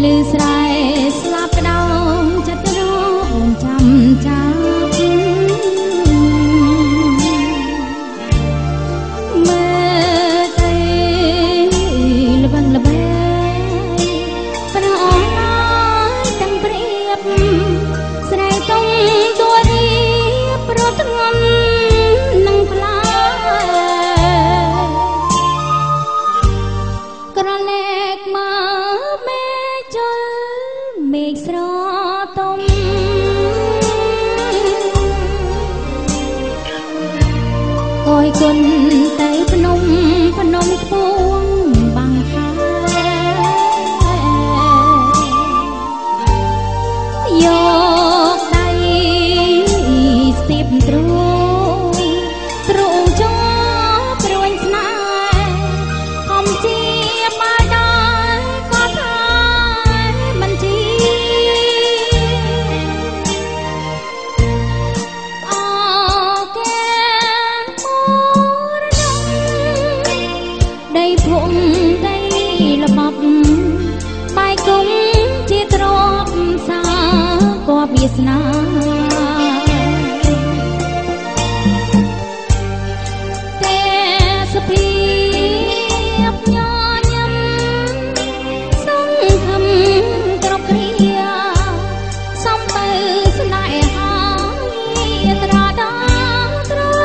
ឮស្រែស្លាប់ក្តោងចិត្តរងចាំចាប់មើលទៅល្បឹងល្បែប្រអឡើយទាំងព្រៀបស្រែតុងតួរៀបប្រធ្ងន់នឹងផ្លែក្រលែកមកមេជលមេឃស្រទុំកយគុណទៅភ្នំភ្នំខ្ពងបាំងខែយកដៃស្ទាបទ្រូងទ្រូងចោព្រួញស្នេហ៍ខំជាមកដល់ក៏ថាមិនជាអកែមរណងដីភងដីល្បប់បាយគុំជាទ្របសាគបវាសនាតែសភាពញញឹមសង្ឃឹមគ្រប់គ្រាសំបើស្នេហាត្រាដាត្រី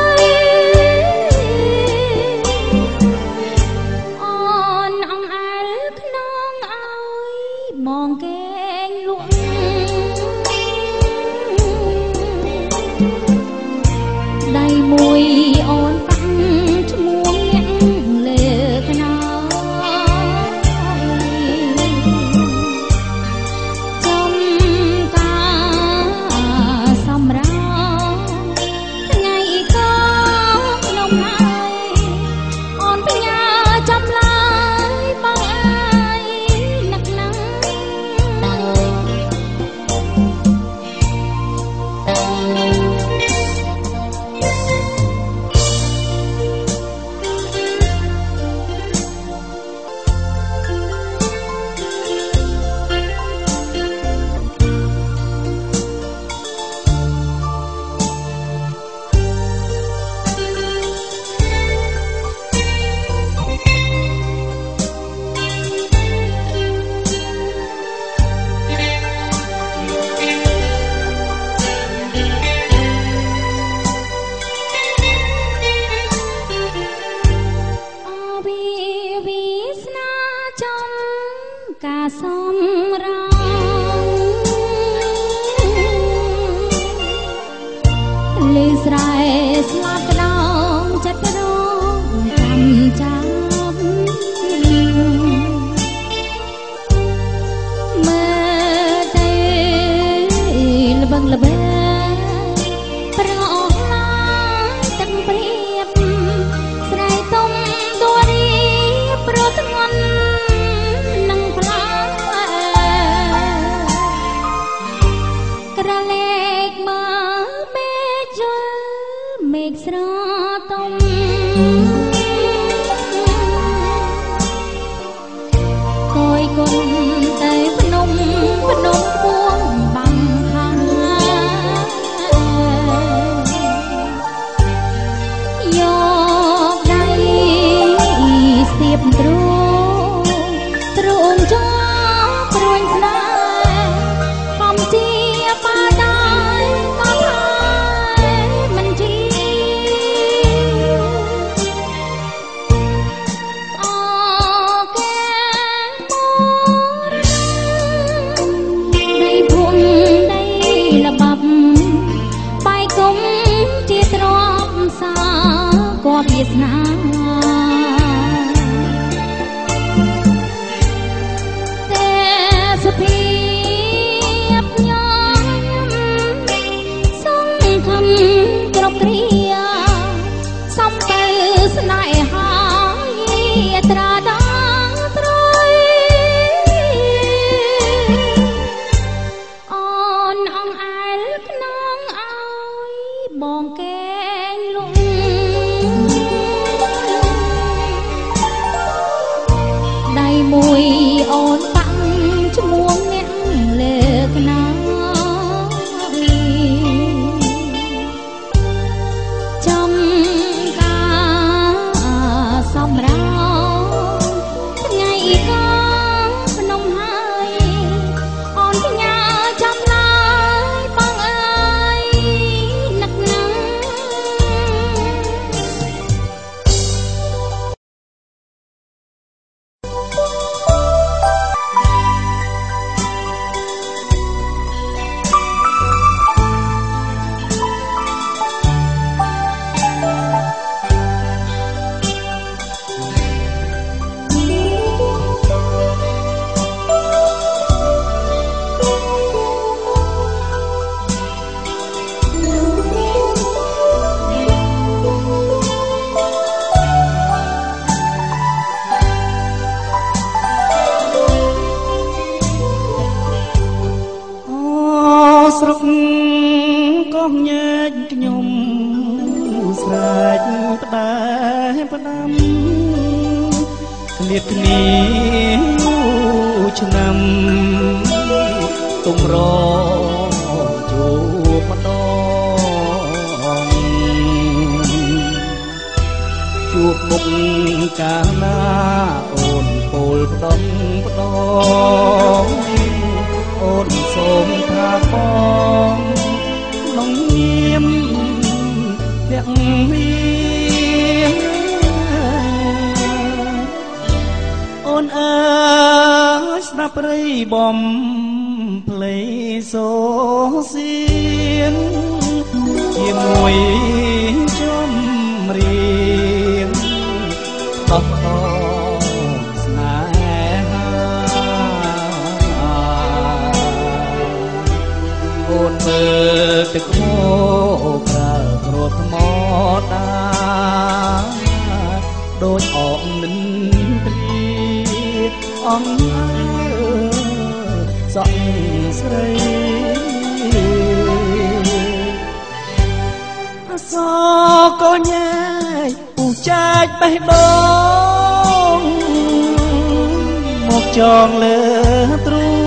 អូនអង្អែលខ្នងឲ្យបងគេងលក់ដៃមួយអូនតាំងឈ្មោះអ្នកលើខ្នើយចំការសំរាថ្ងៃក៏ក្នុងហើយអូនផ្ញើចំឡើយបងអើយនឹកណាស់ វីវាសនាចំការសំរងលឺស្រែស្លាប់ក្តោងចិត្តរងចាំចាំមើលទៅល្បឹងល្បែប្រអស់ឡើយទាំងព្រៀបស្រែទុំតួរៀបប្រធ្ងន់នឹងផ្លែក្រលែកមកមេជលមេឃស្រទុំកយគុណទៅភ្នំភ្នំពួងបាំងខាងយកដៃស្ទាបទ្រូងទ្រូងចោព្រួញស្នេហ៍ខំជាបាដៃក៏ថាមិនជាអកែមរណដីភងដីល្បាប់បាយគុំជាទ្របសាគបវាសនាតែសភាពញញឹមសង្ឃឹមគ្រប់គ្រាសំទៅស្នេហាត្រាដាត្រីអូនអង្អែលខ្នងឲ្យបងគេងលក់ ស្រុកកោះញែកខ្ញុំស្រែកផ្ដែផ្ដាំឃ្លាតគ្នាយូរឆ្នាំទុំរជួបម្ដងជួបមុខកាលណាអូនពោលផ្ដងផ្ដងអូនសូមថាបងក្នុងនាមភរិយាអូនអើយស្ដាប់ព្រៃបំភ្លៃសូសៀនជាមួយចំរៀងដោះដងស្នេហាអូនមើលទឹកហូរក្រាលគ្រាប់ថ្មដាដូចអកនិន្ទ្រាអង្គអើសក់ស្រីអសកញែកពូចែកបេះដូងមកចងលើទ្រូង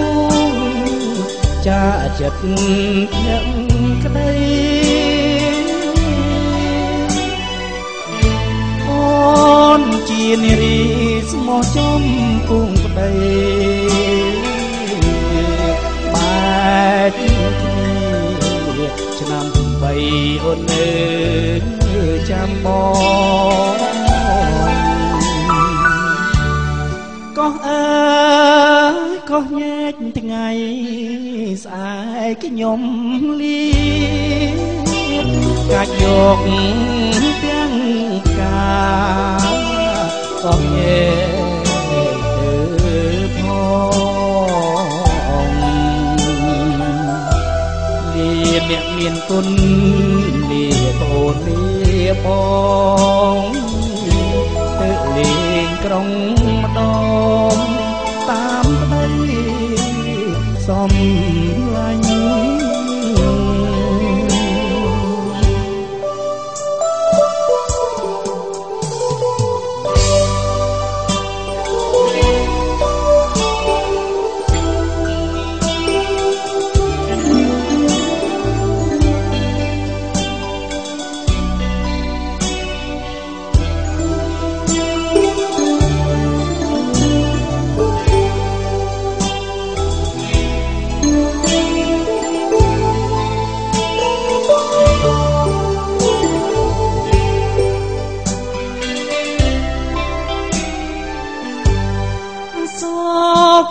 ចាចិត្តអ្នកក្តីអូនជានារីស្មោះចំគង់ប្តីបែកគ្នាឆ្នាំ8អូននៅចាំបងកោះអើយកោះញែកថ្ងៃស្អែកខ្ញុំលាកាច់យកទាំងផ្កាកោះញែកទៅផងលាអ្នកមានគុណលាប្អូនលាបងទៅលេងក្រុងម្ដងតាមប្តីសំឡាញ់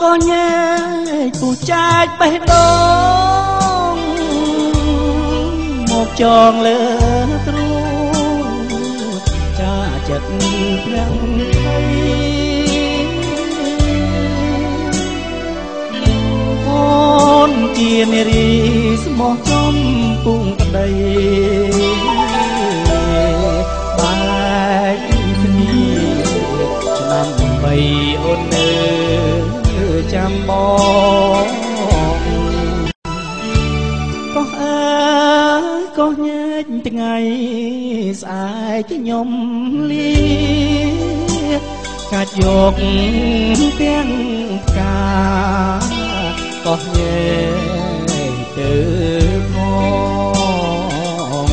ក៏ញែកពូចែកបេះដូងមកចងលើទ្រូងចាចិត្តព្រះប្តីអូនជានារីស្មោះចំពុងប្តីបែកគ្នាឆ្នាំ8អូននៅចាំបងកោះអើយកោះញែកថ្ងៃស្អែកខ្ញុំលាកាច់យកទាំងផ្កាកោះញែកទៅផង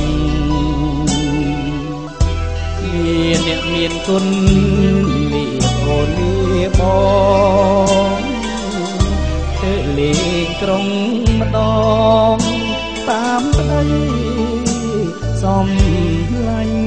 លាអ្នកមានគុណលាអូនលាបងទៅលេងក្រុងម្ដងតាមប្តីសំឡាញ់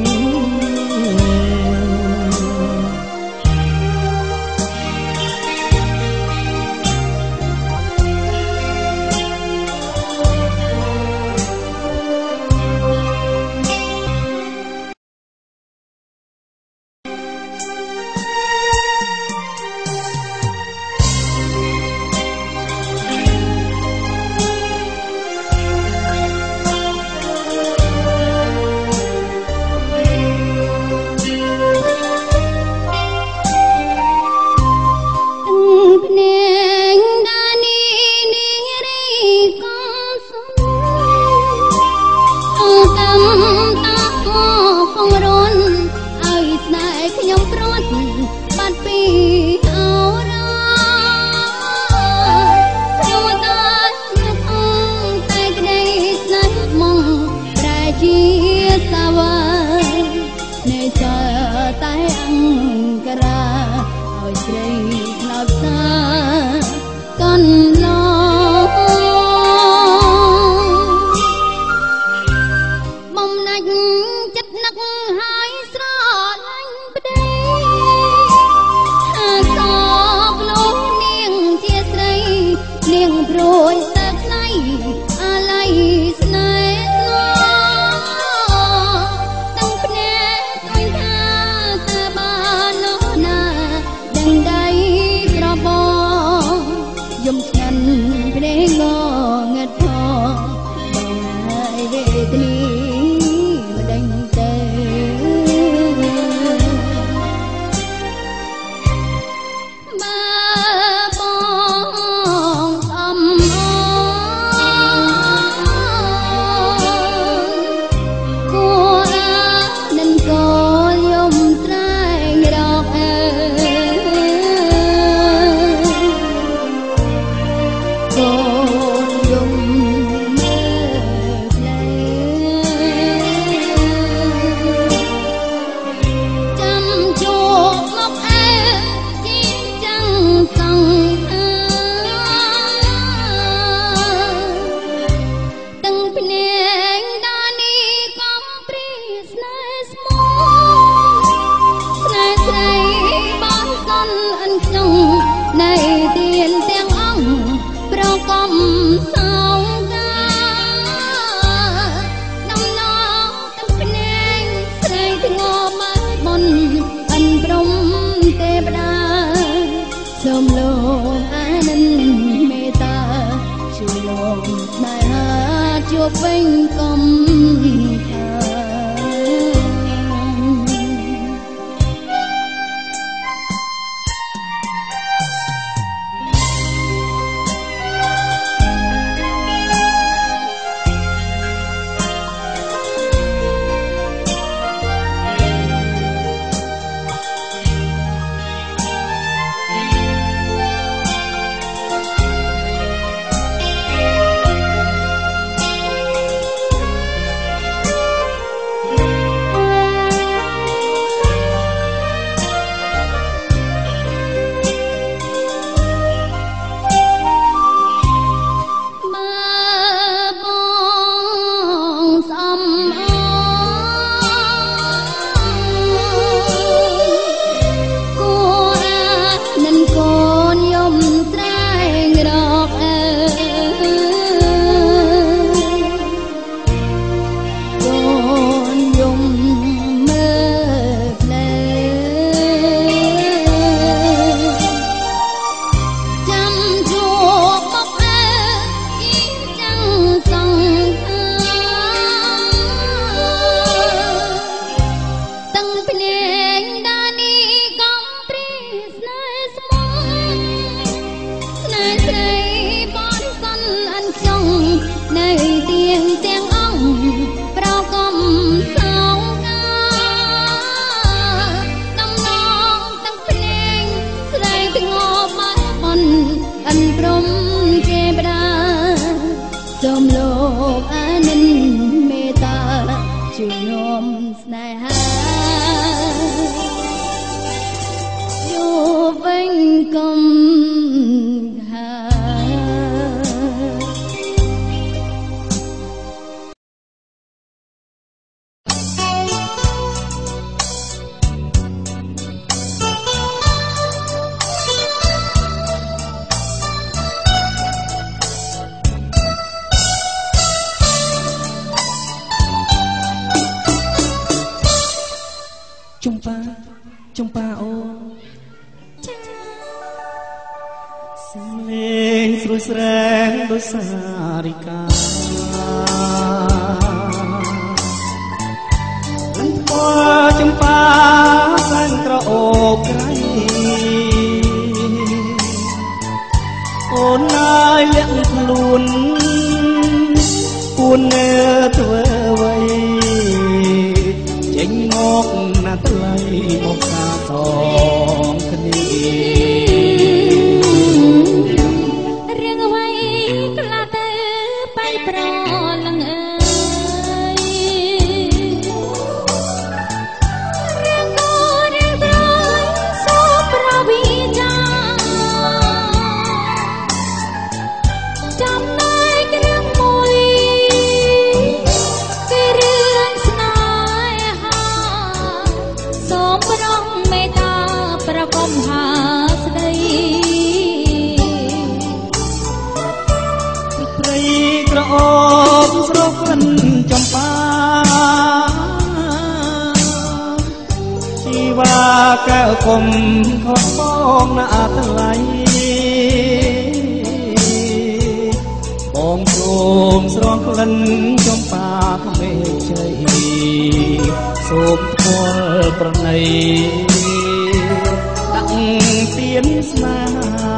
នាងព្រួយសើថ្លៃអាល័យស្នេហ៍ស្នងទាំងភ្នែកស្អុយថាតើបានណាដឹងដៃក្របងយំឆ្ងាន់ភ្នែកងងឹតផងបងហើយវេទនីមិនដឹងទៅបើបងអំអគួរអានិនកយំស្រែងរកអើកូនយំមើលផ្លូវចាំជួបមកអើជាចាំងសង្ខាទាំងភ្នែកដានីកំព្រាស្នេហ៍ស្មោស្នេហ៍ស្រីបានសន់អិនក្នុងនៅទៀនទាំងអង្គប្រកំសោកាដំណងទាំងភ្នែកស្រីធ្ងម៉ែបុនអិនព្រំទេវតាសូមលោកអានិនមេត្តាជួយលោកស្នេហាជួបវិញកុំខាន បើបងស្អំអគួរអានិនកូនយំស្រែងរកអើកូនយំមើលផ្លូវចាំជួបមកអើជាចាំងសង្ខាទាំងភ្នែកដានីកំព្រាស្នេហ៍ស្មោស្នេហ៍ស្រីបានសន់អិនក្នុងនៅទៀងទាំងអង្គប្រកំសោកាដំណងទាំងភ្នែកស្រីធ្ងម៉ែបុនអិនព្រំទេវតាសូមលោកអានិនមេត្តាជួយនាំស្នេហាជួបវិញកុំខាន ចំប៉ាចំប៉ាអូចា សំលេងស្រួយស្រែងដូចសារិកាលំពណ៌ចំប៉ាសែនក្រអូបក្រៃអូនណាយលាក់ខ្លួនពួននៅធ្វើអ្វីចេញមកណាថ្លៃមកសាសងគ្នា រឿងអ្វីខ្លះទៅបែកប្រលឹងអើយរឿងគូរឿងត្រយសូមប្រវិចាចាំណែករឿងមួយគឺរឿងស្នេហាសូមប្រងមេត្តាប្រកំហាស្ដី រីក្រអូបស្រស់ក្លិនចំប៉ាជីវ៉ាកែវគុំខត់បងណាថ្លៃបងសូមស្រស់ក្លិនចំប៉ាក្មេងជ័យសូមថ្គាល់ប្រណីដាក់ទៀនស្នេហា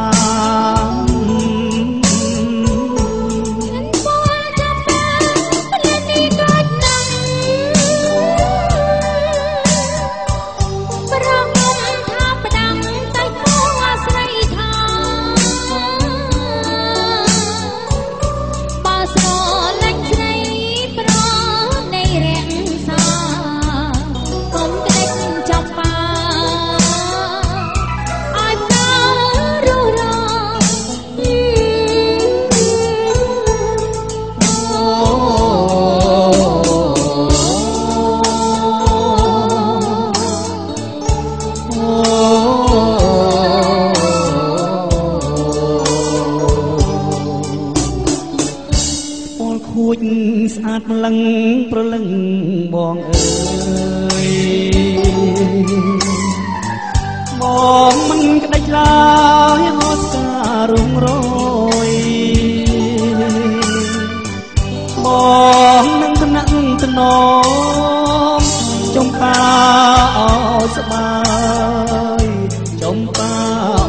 ស្អាតម្លឹងប្រលឹងបងអើយបងមិនក្តិចឡើយហត់ការរុងរយបងនឹងថ្នាក់ថ្នមចំប៉ាអោស្បាយចំប៉ា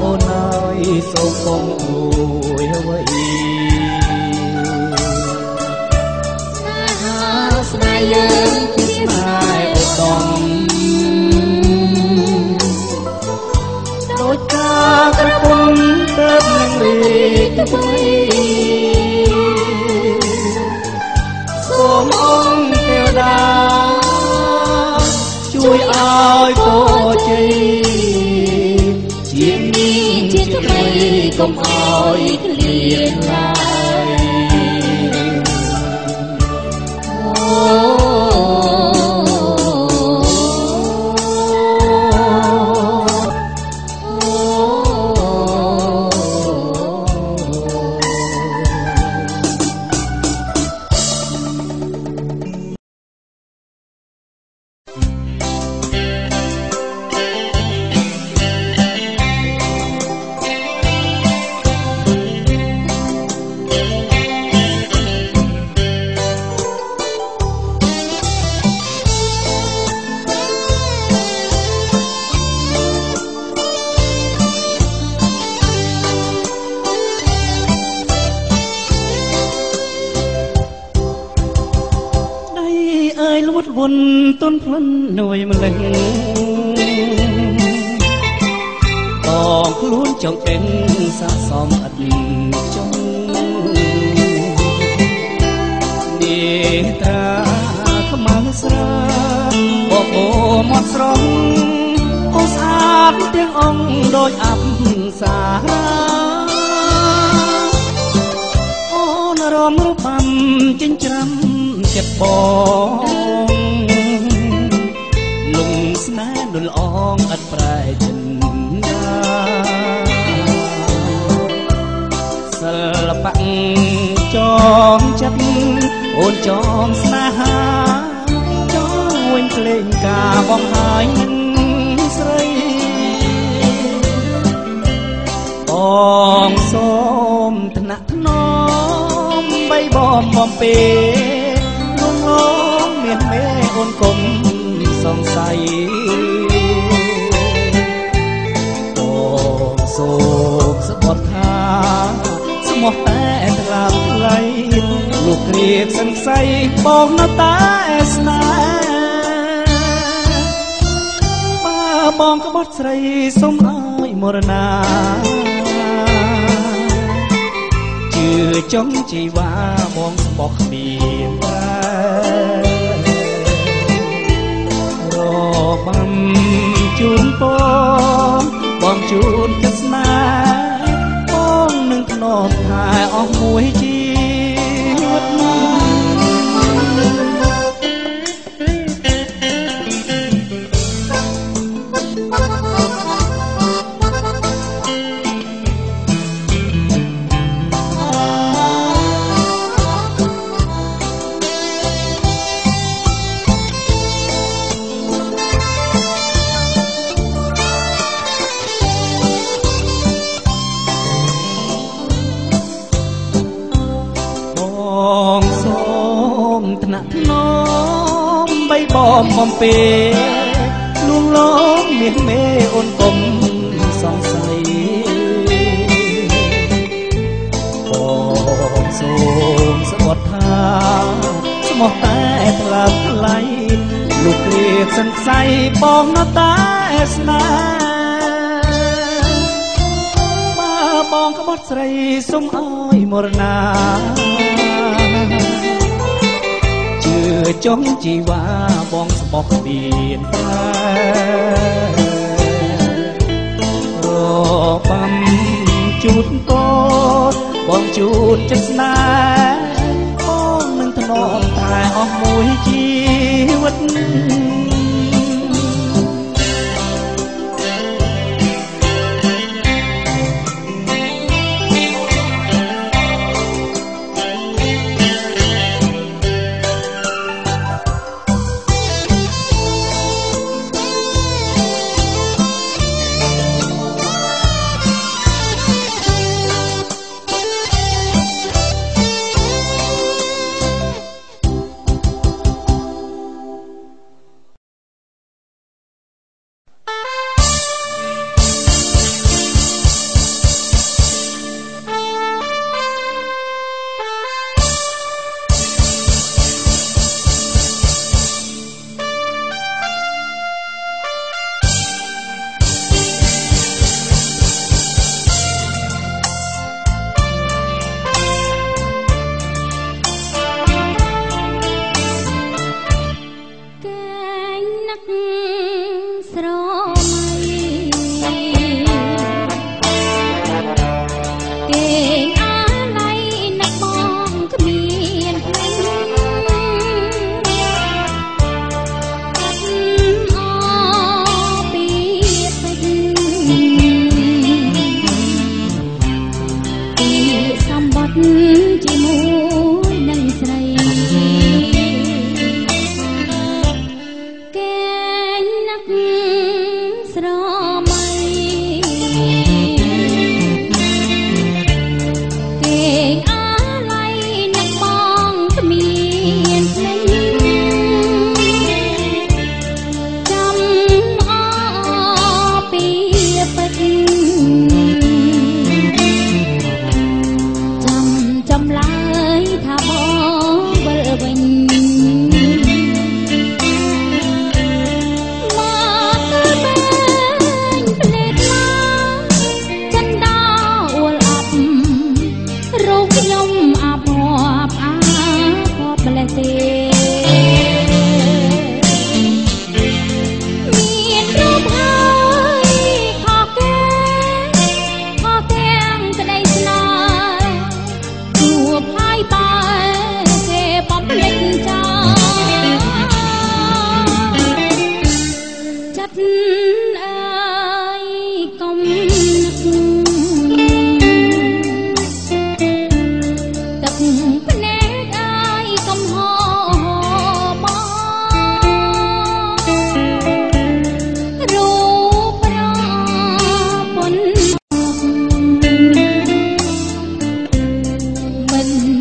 អូនហើយសូមកុំមួយអ្វីស្នេហ៍យើងជាស្នេហ៍ឧត្តមដូចការក្រពុំទៅនឹងរីកថ្មីសូមអង្គទេវតាជួយឲ្យពរជ័យជានេះជាថ្មីកុំឲ្យឃ្លាតឡើយ វុនទុនផ្លិននួយម្លឹងតងខ្លួនចង់អិនសាកសមឥតចង់នេត្រាខ្មៅស្រាបបោមាត់ស្រង់អូស្អាតទាំងអង្គដូចអប្សារាអូនរំរបាំចិញ្ច្រាំចិត្តបងលងស្នេហ៍នុលអងឥតប្រែចិនដាសិល្បៈចងចិត្តអូនចងស្នេហាចងវិញភ្លេងការបងហើយនឹងស្រីបងសូមថ្នាក់ថ្នមបីបងបំពេលងលងមាសមេអូនគុំសង្ស័យបងសូមស្បត់ថាស្មោះតែថ្លាថ្លៃលោកគ្រៀកសង្ស័យបងនៅតែស្នេហ៍បើបងក្បត់ស្រីសូមឲ្យមរណាជឿចង់ជីវ៉ាបងស្បោះគ្មានប្រែរបាំជូនបងបងជូនចិត្តស្នេហ៍បងនឹងធ្នមថែអស់មួយជីវិត នាក់ធ្នមបីបំបំពេលួងលោមមាសមេអូនគុំសង្ស័យបងសូមស្បត់ថាស្មោះតែថ្លើមថ្លៃលុះគ្រាសង្ស័យបងនៅតែស្នេហ៍បើបងក្បត់ស្រីសុំឲ្យមរណាជឿចុងជីវ៉ាបងស្បោះគ្មានប្រែរបាំជូតកូនបងជូនចិត្តស្នេហ៍បងនឹងធ្នមថែអស់មួយជីវិត មិន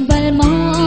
វិលមក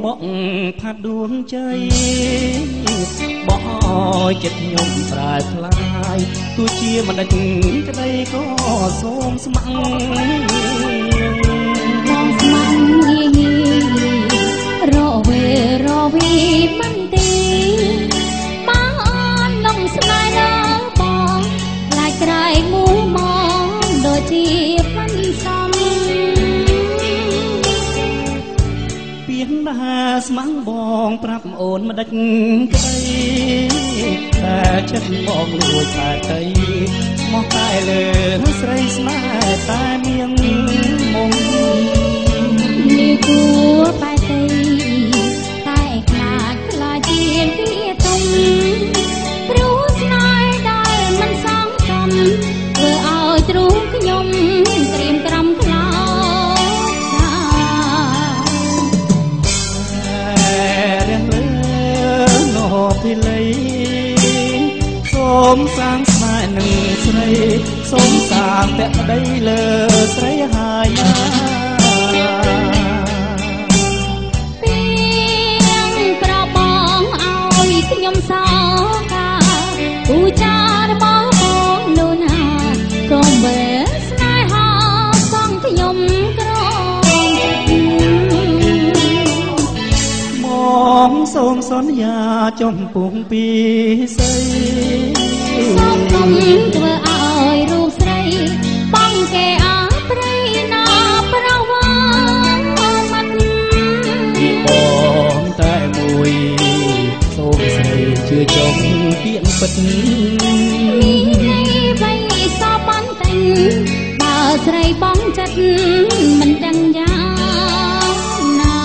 បក់ផាត់ដួងជ័យបោះឲ្យចិត្តខ្ញុំប្រែផ្លាយទោះជាមិនដេចក្តីក៏សូមស្ម័គ្រ បងស្ម័គ្រងាយងាយរវេរវីមិនទេបើអូនលងស្នេហ៍ដល់បងខ្លាចក្រែងមូមងដូចជាប៉ាន់សំ ពីងដាស្ម័គ្របងប្រាប់អូនមិនដេចក្តីតែចិត្តបងលួចតែតីមកតែលើស្រីស្នេហ៍តែមៀងមុំ នេះគួរបែតីតែខ្លាចខ្លាចជាវាទុំព្រោះស្នេហ៍ដែលមិនសងសំធ្វើឲ្យទ្រូងខ្ញុំក្រៀមក្រំខ្លោចសា រាំងលើណភិលីសូមសាងស្នេហ៍នឹងស្រីសូមសាងភក្តីលើស្រីហើយណា ពីងប្របងឲ្យខ្ញុំសោកាពូចារបស់បងនោះណាសូមវេស្នេហាសងខ្ញុំក្រងចិត្ត មកសូមសន្យាចំពុងពីសី សូមកុំធ្វើឲ្យរូបស្រីបងគេអប្រៃណាប្រវត្តិមាត់ ពីបងតែមួយសូមស្រីជឿចុងទៀងពិត មានន័យវៃសបន្តិញបើស្រីបងចិត្តមិនដឹងយ៉ាងណា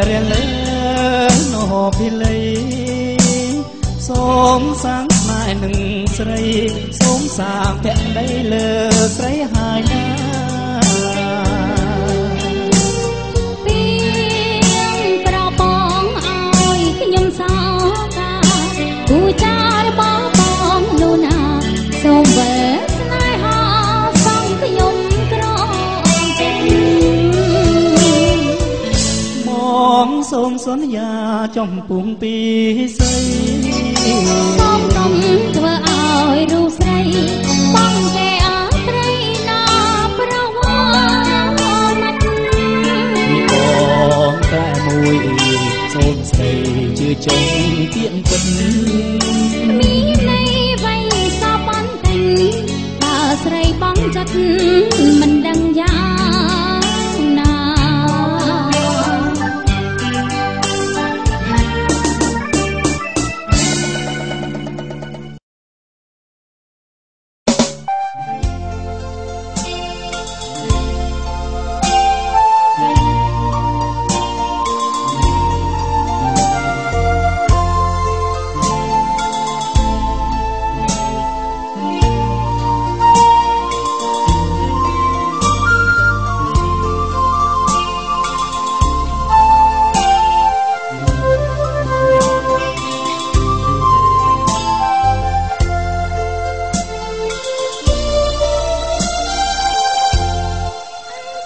រាលើណភិលីសូមសាងស្នេហ៍នឹងស្រីសូមសាងភក្តីលើស្រីហើយណា ពីងប្របងឲ្យខ្ញុំសោកាពូចារបស់បងនោះណាសូមវេស្នេហាសងខ្ញុំក្រងចិត្ត មកសូមសន្យាចំពុងពីសី សូមកុំធ្វើឲ្យរូបស្រីបងគេអប្រៃណាប្រវត្តិមាត់ ពីបងតែមួយសូមស្រីជឿចុងទៀងពិត មានន័យវៃសបន្តិញបើស្រីបងចិត្តមិនដឹងយ៉ាងណា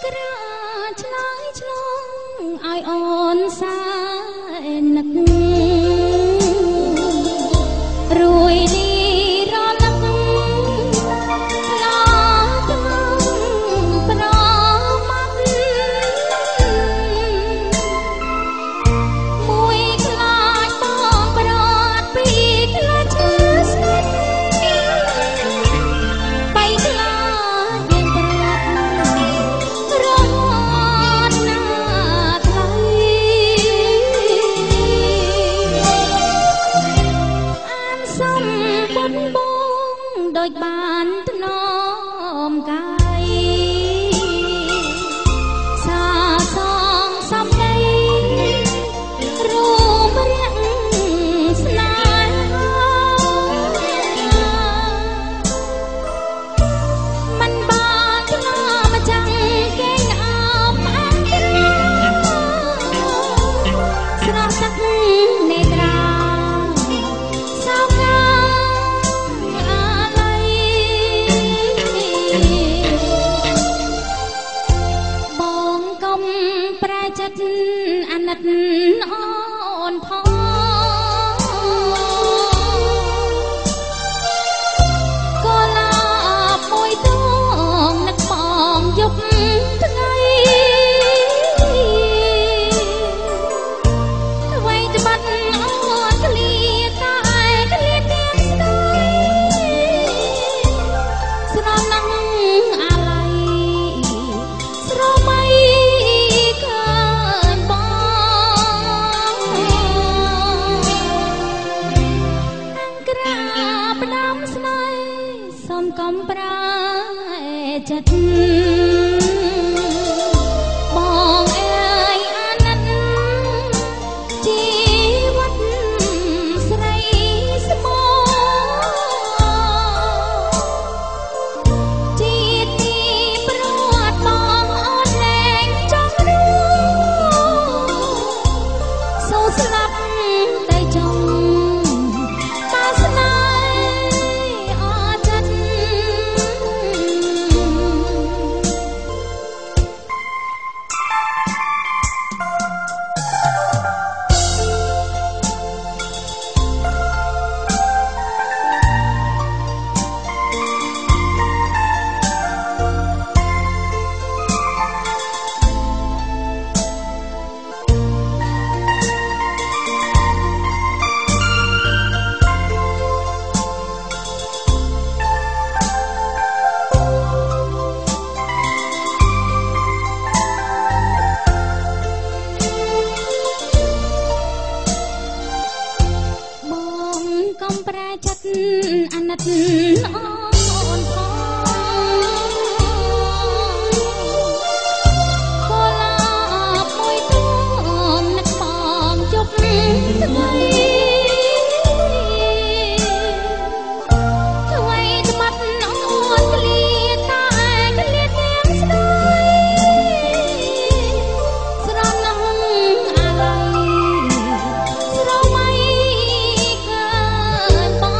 ក្រាឆ្លើយឆ្លងឲ្យអូនសែននឹករួយលីរលឹកឡាថ្មប្រមាត់មួយខ្លាចបងប្រត់ពីរខ្លាចឈឺស្និទ្ធបីខ្លាចយើងប្រត់រត់ណាថ្លៃ អានសំបុនបងដូចបានថ្នមកាយសាសងសំដីរួមរាក់ស្នេហាមិនបានថ្នមចាំងគេងអោប ណិតអូនផងក៏ឡាបមួយដងនឹកបងយប់ថ្ងៃអ្វីត្បិតអូនឃ្លាតែឃ្លាទាំងស្ដីស្រណំអាល័យស្រមៃឃើញបងក្រាបផ្ដាំស្នេហ៍សូមកុំប្រែចិត្តបងអើយអាណិតជីវិតស្រីស្មោជាតិនេះព្រាត់បងអូនលែងចង់រស់សូស្លាប់ទៅចង់បើស្នេហ៍អត់ចិត្ត បងកុំប្រែចិត្តអាណិតអូនផងក៏ឡាបមួយដងនឹកបងយប់ថ្ងៃអ្វីត្បិតអូនឃ្លាតែឃ្លាទាំងស្ដីស្រណំអាល័យស្រមៃឃើញបង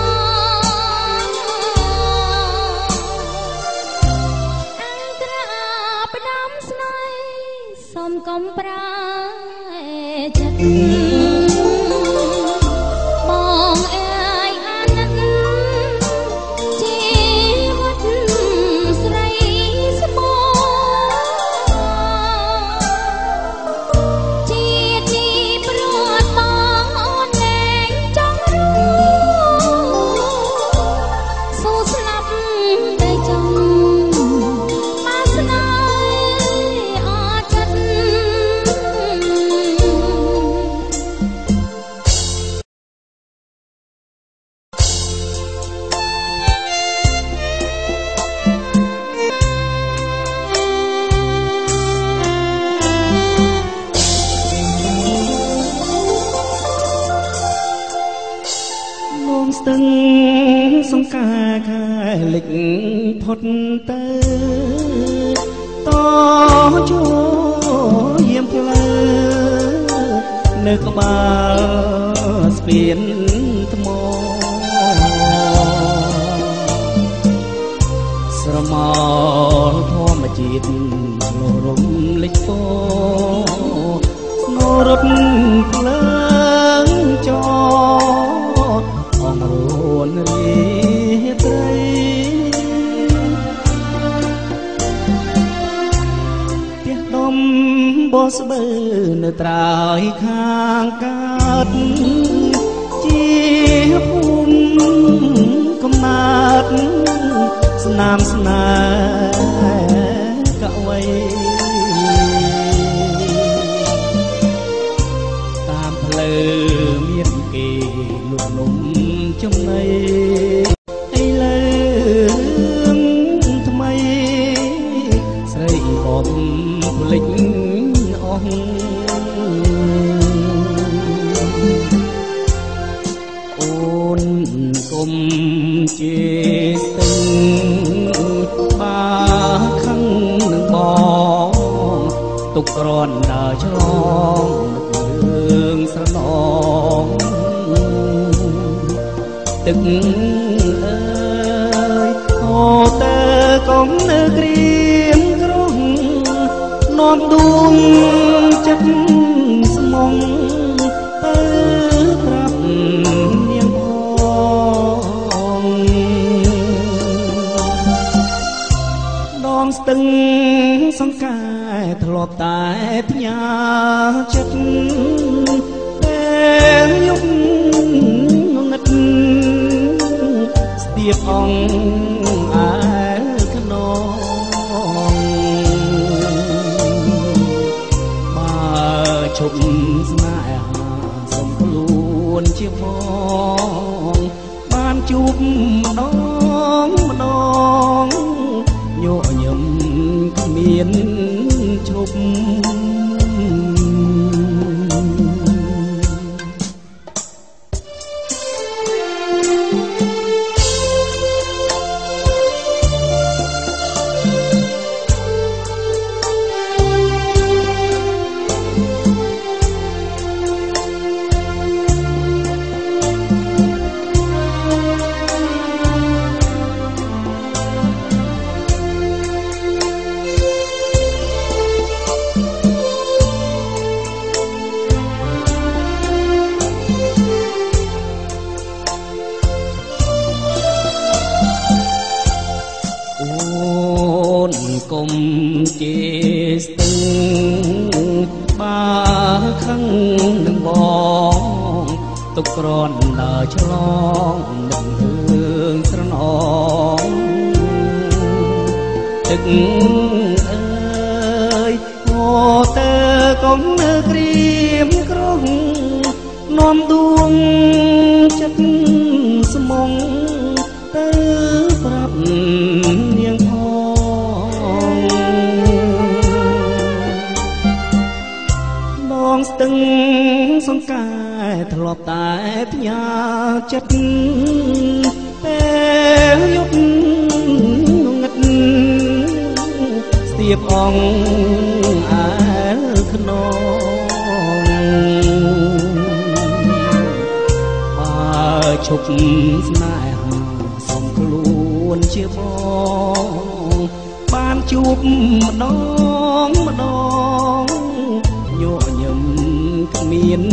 អង្ក្រាបផ្ដាំស្នេហ៍សូមកុំប្រែចិត្តបងអើយអាណិតជីវិតស្រីស្មោជាតិនេះព្រាត់បងអូនលែងចង់រស់សូស្លាប់ទៅចង់បើស្នេហ៍អត់ចិត្ត លងស្ទឹងសង្កាខែលិចផុតទៅតជួយាមផ្លូវនៅក្បាលស្ពានថ្មស្រមោលធម្មជាតិស្នូរំលិចពោស្នូរត់ភ្លើងចោអងរួនរាត្រីផ្ទះដុំបស្បូវនៅត្រើយខាងកើតជាភូមិកំណើតស្នាមស្នេហ៍កវីតាមផ្លូវមានគេលក់នំចំណីឥឡូវថ្មីស្រីបំភ្លេចអស់អូនកុំជាស្ទឹងបាខឹងនឹងបងទុកក្រនដើរឆ្លងនឹករឿងស្រណងទឹកអើយអូតើកុំនៅក្រៀមក្រំនាំដួងចិត្តស្ម មុងទៅប្រាប់នាងផងដងស្ទឹងសង្កែធ្លាប់តែផ្ញើចិត្តពេលយប់ងងឹតស្ទាបអង្គអែលខ្នងបើឈប់ស្នេហាសុំខ្លួនជាបងបានជួបម្ដងម្ដងញញឹមគ្មានឈប់ គុំជេស្ទឹងបើខឹងនឹងបងទុកក្រនដើរឆ្លងនឹងរឿងស្រណងទឹកអើយអូតើកុំនៅក្រៀមក្រងនាំដួងចិត្តស្មងទៅប្រាប់នាងផងដងស្ទឹងសង្កែធ្លាប់តែផ្ញើចិត្តពេលយប់ងងឹតស្ទាបអង្គអែលខ្នងបើឈប់ស្នេហាសុំខ្លួនជាបងបានជួបម្ដងម្ដងញញឹមគ្មាន